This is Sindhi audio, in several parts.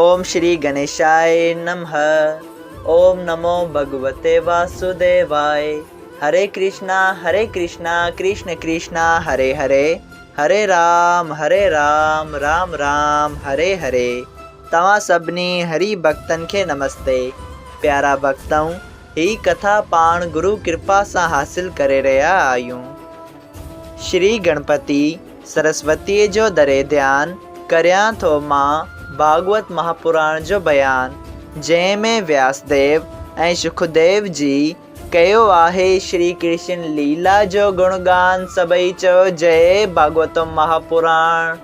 اوم شري گنيشاء نمھ اوم نمو ڀڳوتي واسوديواء هري ڪرشنا هري ڪرشنا ڪرشن ڪرشنا هري هري هري رام هري رام رام رام هري هري توهان سڀني هري ڀڳتن کي نمستي پيارا ڀڳتؤ هي ڪٿا پاڻ گرو ڪرپا سان حاصل ڪري رهيا آهيون. شري گڻپتي سرسوتيء جو دري ڌيان ڪريان ٿو مان ڀاڳوت مهاپراڻ جو بيان، جنهن ۾ وياسديو ۽ شڪديو جي ڪيو آهي شري ڪرشن ليلا جو گڻگان سڀئي چئو جئي ڀاڳوتم مهاپراڻ.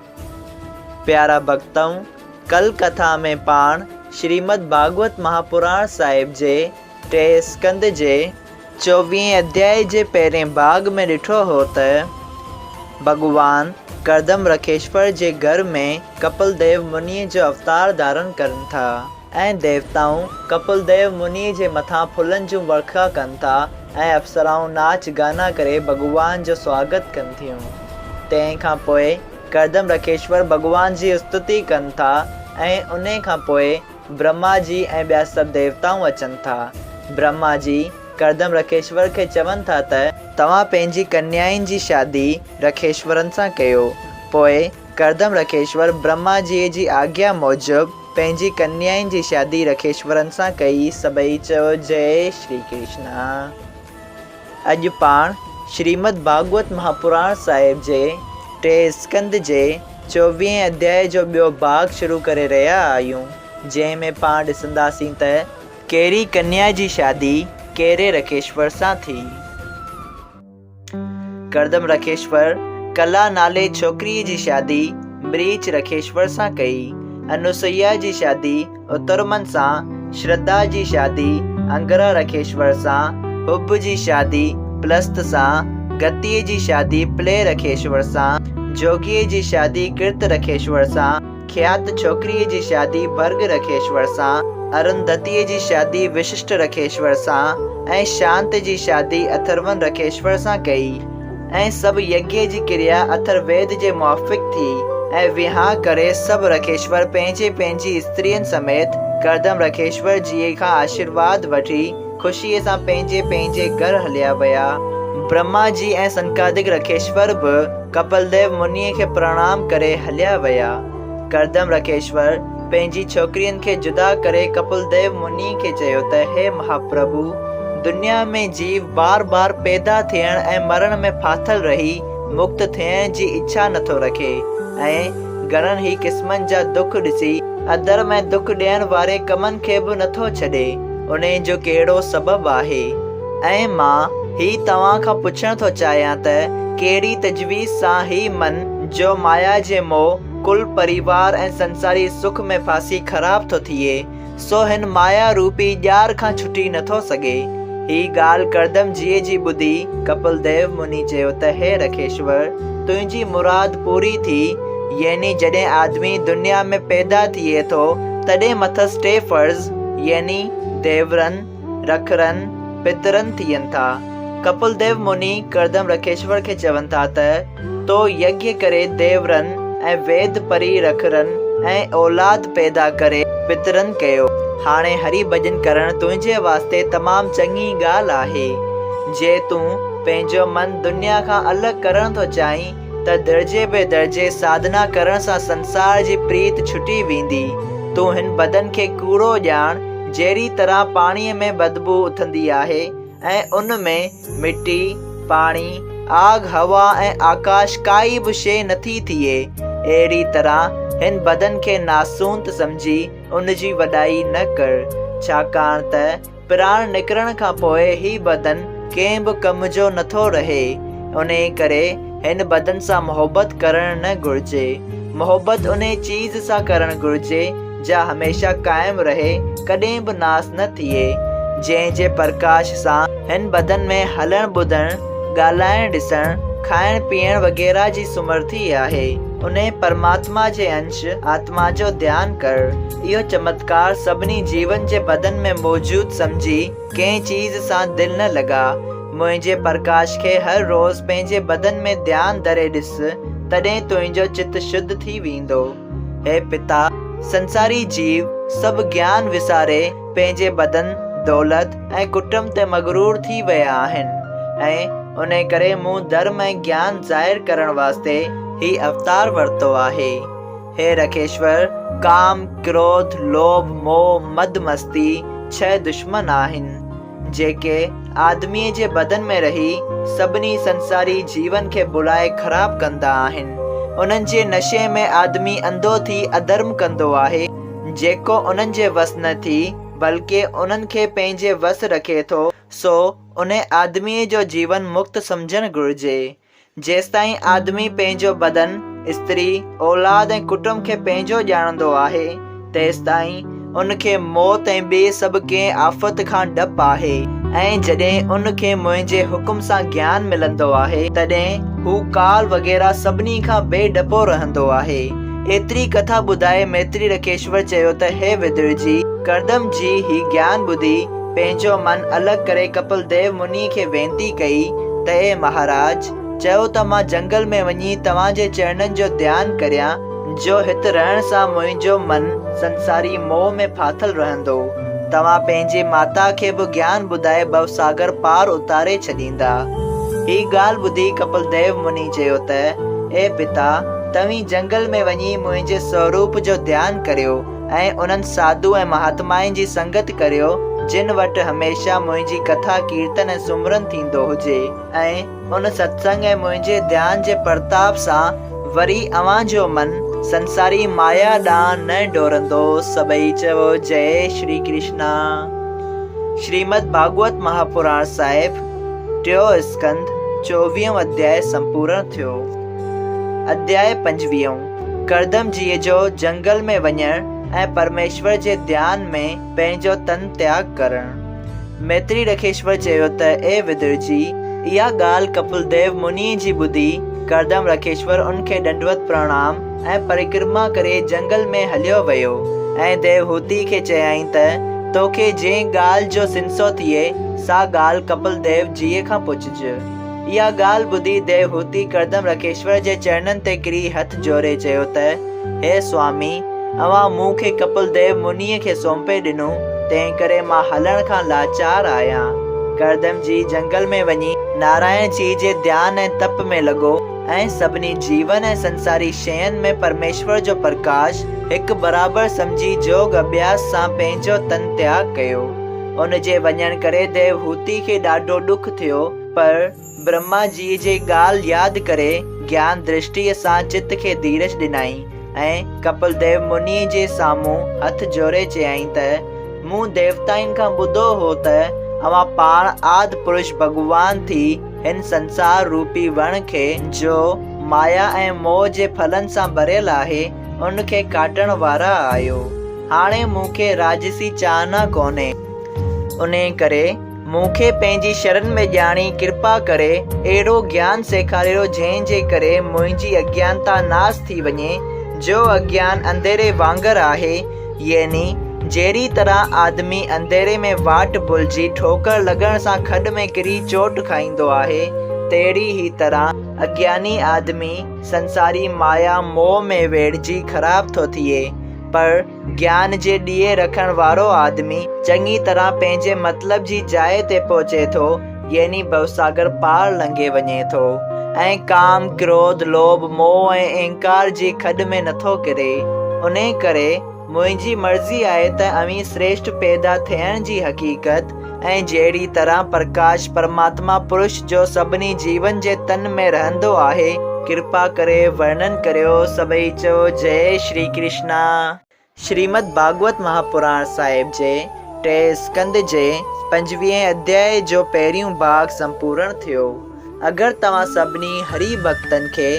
پيارا ڀڳتؤ! ڪل ڪٿا ۾ پاڻ شريمد ڀاڳوت مهاپراڻ صاحب جي ٽئين اسڪنڌ جي چوويهين اڌيائي جي پهرين ڀاڳ ۾ ڏٺو هو ته ڀڳوان ڪردم رکيشور جي گهر ۾ ڪپل ديو منيء جو اوتار ڌارڻ ڪرن ٿا ۽ ديوتائون ڪپل ديو منيء جي مٿان ڦلن جون ورکا ڪن ٿا ۽ اپسرائون ناچ گانا ڪري ڀڳوان جو سواگت ڪن ٿيون. تنهن کان پوء ڪردم رکيشور ڀڳوان جي استتي ڪن ٿا ۽ انهي کان پوء برهما جي ۽ ٻيا سڀ ديوتائون اچن ٿا. برهما جي، ڪردم رکيشور کي چون ٿا ته توهان پنهنجي ڪنيائن جي شادي رکيشورن سان ڪيو. پوء ڪردم رکيشور برهما جيء جي آگيا موجب پنهنجي ڪنيائن جي شادي رکيشورن سان ڪئي. سڀئي چيو جئي شري ڪرشنا. اڄ پاڻ شريمد ڀاڳوت مهاپراڻ صاحب جي ٽئين اسڪنڌ جي چوويهين اڌيائي جو ٻيو ڀاڳ شروع ڪري رهيا آهيون، جنهن ۾ پاڻ ڏسنداسين ته ڪهڙي ڪنيا جي شادي ڪهڙي رکيشور سان ٿي. ڪردم رکيشور ڪلا نالي ڇوڪريء جي شادي مريچ رکيشور سان ڪئي. انوسويا جي شادي اترمن سان، شرڌا جي شادي انگرا رکيشور سان، حب جي شادي پلست سان، گتيء جي شادي پلي رکيشور سان، جوڳيء جي شادي ڪرت رکيشور سان، کيات ڇوڪريء جي شادي ڀرڳ رکيشور سان، ارونڌتيء جي شادي وششٽ رکيشور سان ۽ شانت جي شادي اٿرون رکيشور سان ڪئي. ۽ سڀ يگيه جي ڪريا اٿر ويد جي موافق ٿي ۽ وهانء ڪري سڀ رکيشور پنهنجي پنهنجي استرين سميت ڪردم رکيشور جيء کان آشيرواد وٺي خوشيء سان پنهنجي پنهنجي گهر هليا ويا. برهما جي ۽ سنڪادڪ رکيشور به ڪپلديو منيء کي پرڻام ڪري هليا ويا. ڪردم رکيشور پنهنجي ڇوڪرين کي جدا ڪري ڪپلديو مني کي چيو ته هي مهاپرڀو! دنيا ۾ جيو بار بار پيدا ٿيڻ ۽ مرڻ ۾ ڦاٿل رهي مڪت ٿيڻ جي اڇا نٿو رکي ۽ گهڻن ئي قسمن جا دک ڏسي اڌرم ۽ دک ڏيڻ واري ڪمن کي به نٿو ڇڏي، انهي جو ڪهڙو سبب آهي؟ ۽ مان هي توهان کان پڇڻ ٿو چاهيان ته ڪهڙي تجويز سان هي من جو مايا جي موهه، ڪل پريوار ۽ سنساري سک ۾ ڦاسي خراب ٿو ٿئي، سو هن مايا روپي ڄار کان ڇٽي نٿو سگهي. هي ڳالهه ڪردم جيء جي ٻڌي ڪپل ديو مني چيو ته هي رکيشور! تنهنجي مراد پوري ٿي، يعني جڏهن آدمي دنيا ۾ پيدا ٿئي ٿو، تڏهن مٿس ٽي فرض يعني ديورن، رکرن، پترن ٿين ٿا. ڪپل ديو مني ڪردم رکيشور کي چون ٿا ته تو يگيه ڪري ديورن ۽ ويد پري رکرن ۽ اولاد پيدا ڪري پترن ڪيو. هاڻي هري ڀڄن ڪرڻ تنهنجي واسطي تمام چڱي ڳالهه آهي. جي تون پنهنجو من دنيا کان الڳ ڪرڻ ٿو چاهين ته درجي به درجي ساڌنا ڪرڻ سان سنسار جي پريت ڇٽي ويندي. تون هن بدن کي ڪوڙو ڄاڻ جهڙي طرح پاڻيء ۾ بدبوء اٿندي آهي ۽ ان ۾ مٽي، پاڻي، آگ، هوا ۽ آڪاش ڪائي به شيء نٿي ٿئي، اهڙي طرح هن بدن کي ناسونت سمجهي ان جي وڏائي نه ڪر، ڇاڪاڻ ته پراڻ نڪرڻ کان پوء هي بدن ڪنهن به ڪم جو نٿو رهي، انهيء ڪري هن بدن سان محبت ڪرڻ نه گهرجي. محبت انهيء چيز سان ڪرڻ گهرجي، جا هميشه قائم رهي، ڪڏهن به ناس نه ٿئي، جنهن جي پرڪاش سان هن بدن ۾ هلڻ ٻڌڻ، ڳالهائڻ ڏسڻ، کائڻ پيئڻ وغيره جي سمرٿي آهي. انهيء پرماتما جي انش، آتما، جو ڌيان ڪر. اهو چمتڪار سڀني جيون جي بدن ۾ موجود سمجهي ڪنهن چيز سان دل نه لڳاء. منهنجي پرڪاش کي هر روز پنهنجي بدن ۾ ڌيان ڌري ڏس، تڏهن تنهنجو چت شڌ ٿي ويندو. هي پتا! سنساري جيو سڀ گيان وساري پنهنجي بدن، دولت ۽ ڪٽنب تي مغرور ٿي ويا آهن ۽ انهي ڪري مون ڌرم ۽ گيان ظاهر ڪرڻ واسطي هي اوتار ورتو آهي. هي رکيشور! ڪام، ڪروڌ، لوڀ، موهه، مد مستي ڇهه دشمن آهن. جيڪي آدميء جي بدن ۾ رهي سڀني سنساري جيون کي ڀلائي خراب ڪندا آهن. انهن جي نشي ۾ آدمي انڌو ٿي اڌرم ڪندو آهي، جيڪو انهن جي وس نه ٿي، بلڪه انهن کي پنهنجي وس رکي ٿو، سو انهي آدميء جو جيون مڪت سمجهڻ گهرجي. جيستائين آدمي پنهنجو بدن، استري، اولاد ۽ ڪٽنب کي پنهنجو ڄاڻندو آهي، تيستائين ان کي موت ۽ ٻي سڀ ڪنهن آفت کان ڊپ آهي ۽ جڏهن ان کي منهنجي حڪم سان گيان ملندو آهي، تڏهن هو ڪال وغيره سڀني کان بي ڊپو رهندو آهي. ايتري ڪٿا ٻڌائي ميتري رکيشور چيو ته هي ودر جي! ڪردم جي هي گيان ٻڌي پنهنجو من الڳ ڪري ڪپل ديو مني کي وينتي ڪئي ته اي مهاراج! چئو ته مان جنگل ۾ وڃي توهان جي چرڻن جو ڌيان ڪريان، جو هت رهڻ سان منهنجو من سنساري موهه ۾ ڦاٿل رهندو. توهان پنهنجي ماتا کي به گيان ٻڌائي ڀوساگر پار اتاري ڇڏيندا. هي ڳالهه ٻڌي ڪپل ديو مني چيو ته اي پتا! توهين جنگل ۾ وڃي منهنجي سوروپ جو ڌيان ڪريو. ۽ انهن ساڌو ۽ مهاتمائن جي سنگت ڪريو، جن وٽ هميشه منهنجي ڪٿا ڪيرتن ۽ سمرن ٿيندو هجي، ۽ ان ستسنگ ۽ منهنجي ڌيان جي پرتاب سان وري اوهان جو من سنساري مايا ڏانهن نه ڊورندو. سڀئي چئو جئي شري ڪرشنا. شريمد ڀاڳوت مهاپراڻ صاحب، ٽيون اسڪنڌ، چوويهون اڌياء سمپورڻ ٿيو. اڌياء پنجويهون. ڪردم جيء جو جنگل ۾ وڃڻ ۽ پرميشور جي ڌيان ۾ پنهنجو تن تياڳ ڪرڻ. ميتري رکيشور چيو ته اي ودر جي! اها ڳالهه ڪپل ديو منيء جي ٻڌي ڪردم رکيشور ان کي ڏنڊوت پرڻام ۽ پرڪرما ڪري جنگل ۾ هليو ويو ۽ ديوهوتيء کي چيائين ته توکي جنهن ڳالهه جو سنسو ٿئي سا ڳالهه ڪپل ديو جيء کان پڇج. اها ڳالهه ٻڌي ديوهوتي ڪردم رکيشور جي چرڻن تي ڪري هٿ جوڙي چيو ته، هي سوامي! اوهان مون کي ڪپل ديو منيء کي سونپي ڏنو، تنهنڪري مان هلڻ کان لاچار آهيان. ڪردم جي جنگل ۾ وڃي نارائڻ جي جي ڌيان ۽ تپ ۾ لڳو ۽ سڀني جيون ۽ سنساري شين ۾ پرميشور جو پرڪاش هڪ برابر سمجهي جوڳ اڀياس سان پنهنجو تن تياڳ ڪيو. ان جي وڃڻ ڪري ديوهوتي کي ڏاڍو ڏک ٿيو، پر برهما جيء جي ڳالهه ياد ڪري گيان درشٽيء سان چت کي ڌيرج ڏنائين ۽ ڪپل ديو منيء جي سامهون هٿ جوڙي چيائين ته، مون ديوتائن کان ٻڌو هو ته اوهان پاڻ آد پرش ڀڳوان ٿي هن سنسار روپي وڻ کي، جو مايا ۽ موهه جي ڦلن سان ڀريل آهي، ان کي ڪاٽڻ وارا آهيو. هاڻي مون کي راجسي چاهنا ڪونهي. انهيء ڪري مون کي پنهنجي شرن ۾ ڄاڻي ڪرپا ڪري اهڙو گيان سيکاريو جنهن جي ڪري منهنجي اگيانتا ناس ٿي وڃي، جو اگيان انڌيري وانگر آهي، يعني جهڙي طرح آدمي انڌيري ۾ واٽ ڀلجي ٺوڪر لڳڻ سان کڏ ۾ ڪري چوٽ کائيندو آهي، تهڙي ئي طرح اگياني آدمي سنساري مايا موهه ۾ ويڙهجي خراب ٿو ٿئي. پر گيان جي ڏيئي رکڻ وارو آدمي چڱي طرح پنهنجي مطلب جي جاء تي پهچي ٿو يعني ڀوساگر پار لنگهي وڃي ٿو ۽ ڪام، ڪروڌ، لوڀ، موهه ۽ اهنڪار جي کڏ ۾ نٿو ڪري. انهي ڪري منهنجي مرضي آهي ته اوهين سريشٽ پيدا ٿيڻ جي حقيقت ۽ جهڙي طرح پرڪاش پرماتما پرش جو سڀني جيون جي تن ۾ رهندو آهي، ڪرپا ڪري ورڻن ڪريو. سڀئي چئو جئي شري ڪرشنا. شريمد ڀاڳوت مهاپراڻ صاحب جي ٽئين اسڪنڌ جي پنجويهين اڌيائي جو پهريون ڀاڳ سمپورڻ ٿيو. اگر توهان سڀني هري ڀڳتن کي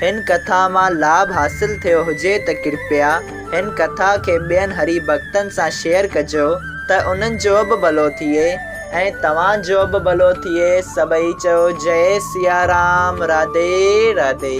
هن ڪٿا مان لاڀ حاصل ٿيو هجي ته ڪرپيا هن ڪٿا کي ٻين هري ڀڳتن سان شيئر ڪجو ته انهن جو به ڀلو ٿئي ۽ توهان جو به ڀلو ٿئي. سڀئي چئو جئي سيارام راڌي راڌي.